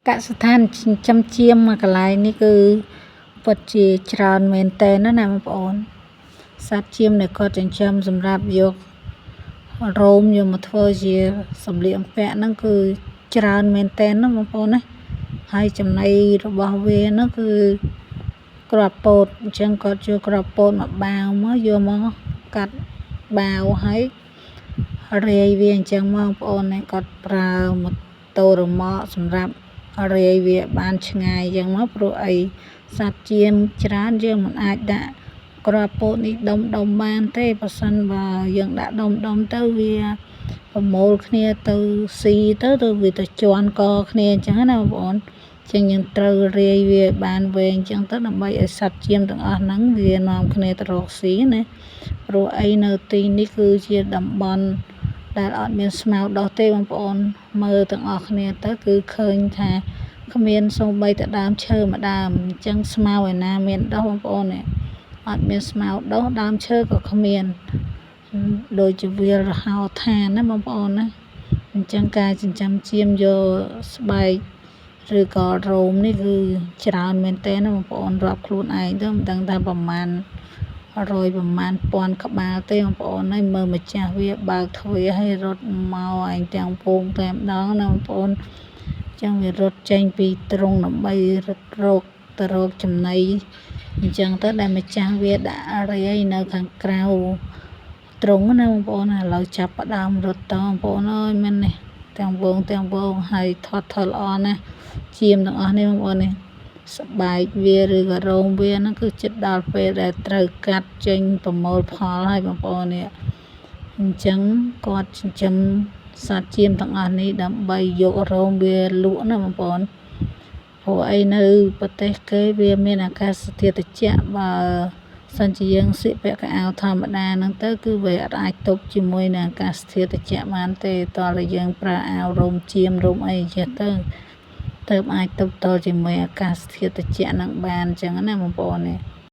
កសិដ្ឋានចិញ្ចឹមចៀមមួយកន្លែងនេះគឺពិតជាច្រើនមែនទែនណាណាបងប្អូនសត្វចៀមដែលគាត់ចិញ្ចឹមសម្រាប់យករោមយកមកធ្វើជាសម្លៀកបំពាក់ហ្នឹងគឺច្រើនមែនទែនណាបងប្អូនណាហើយចំណីរបស់វាហ្នឹងគឺគ្រាប់ពោតអញ្ចឹងគាត់យកគ្រាប់ពោតមកបាវមកយកមកកាត់បាវហើយរាយវាអញ្ចឹងមកបងប្អូននេះគាត់ប្រើម៉ូតូរ៉ឺម៉កសម្រាប់រាយវាបានឆ្ងាយអញ្ចឹងមកព្រោះអីសត្វចៀមច្រើនយើងមិនអាចដាក់គ្រាប់ពោតនេះដុំដុំបានទេបើសិនបើយើងដាក់ដុំដុំទៅវាប្រមូលគ្នាទៅស៊ីទៅទៅវាទៅជន់កគ្នាអញ្ចឹងណាបងប្អូនចឹងយើងត្រូវរាយវាបានវែងអញ្ចឹងទៅដើម្បីឲ្យសត្វចៀមទាំងអស់ហ្នឹងវានាំគ្នាទៅរកស៊ីណាព្រោះអីនៅទីនេះគឺជាតំបន់ដែលអត់មានស្មៅដុះទេបងប្អូនមើលទាំងអស់គ្នាទៅគឺឃើញថាគ្មានសូម្បីតែដើមឈើមួយដើមអញ្ចឹងស្មៅឯណាមានដុះបងប្អូននេះអត់មានស្មៅដុះដើមឈើក៏គ្មានដូចជាវាលរហោឋានណាបងប្អូនណាអញ្ចឹងការចិញ្ចឹមចៀមយកស្បែកឬក៏រោមនេះគឺច្រើនមែនទែនណាបងប្អូនរាប់ខ្លួនឯងទៅមិនដឹងថាប្រមាណរយប្រមាណពាន់ក្បាលទេបងប្អូនហើយមើលម្ចាស់វាបើកទ្វារឲ្យរត់មកឯងទាំងពងតែម្ដងណាបងប្អូនចឹងវារត់ចេញពីទ្រុងដើម្បីរត់រកទៅរកចំណីអញ្ចឹងទៅដែលម្ចាស់វាដាក់រាយនៅខាងក្រៅទ្រុងណាបងប្អូនឥឡូវចាប់ផ្ដើមរត់តបងប្អូនអើយមែននេះទាំងវងទាំងវងហើយថត់ថលល្អណាស់ចៀមទាំងអស់នេះបងប្អូននេះស្បែកវាឬក៏រោមវាហ្នឹងគឺចិត្តដល់ពេលដែលត្រូវកាត់ចេញប្រមូលផលហើយបងប្អូននេះអញ្ចឹងគាត់ចិញ្ចឹមសត្វចៀមទាំងអស់នេះដើម្បីយករោមវាលក់ណាបងប្អូនព្រោះអីនៅប្រទេសគេវាមានអាកាសធាតុត្រជាក់បើសិនជាយើងស្លៀកពាក់ខោអាវធម្មតាហ្នឹងទៅគឺវាអត់អាចទប់ជាមួយនឹងអាកាសធាតុត្រជាក់បានទេតោះតែយើងប្រើអាវរោមចៀមរោមអីចេះទៅទៅអាចទប់ទល់ជាមួយអាកាសធាតុត្រជាក់នឹងបានអញ្ចឹងណាបងប្អូននេះ។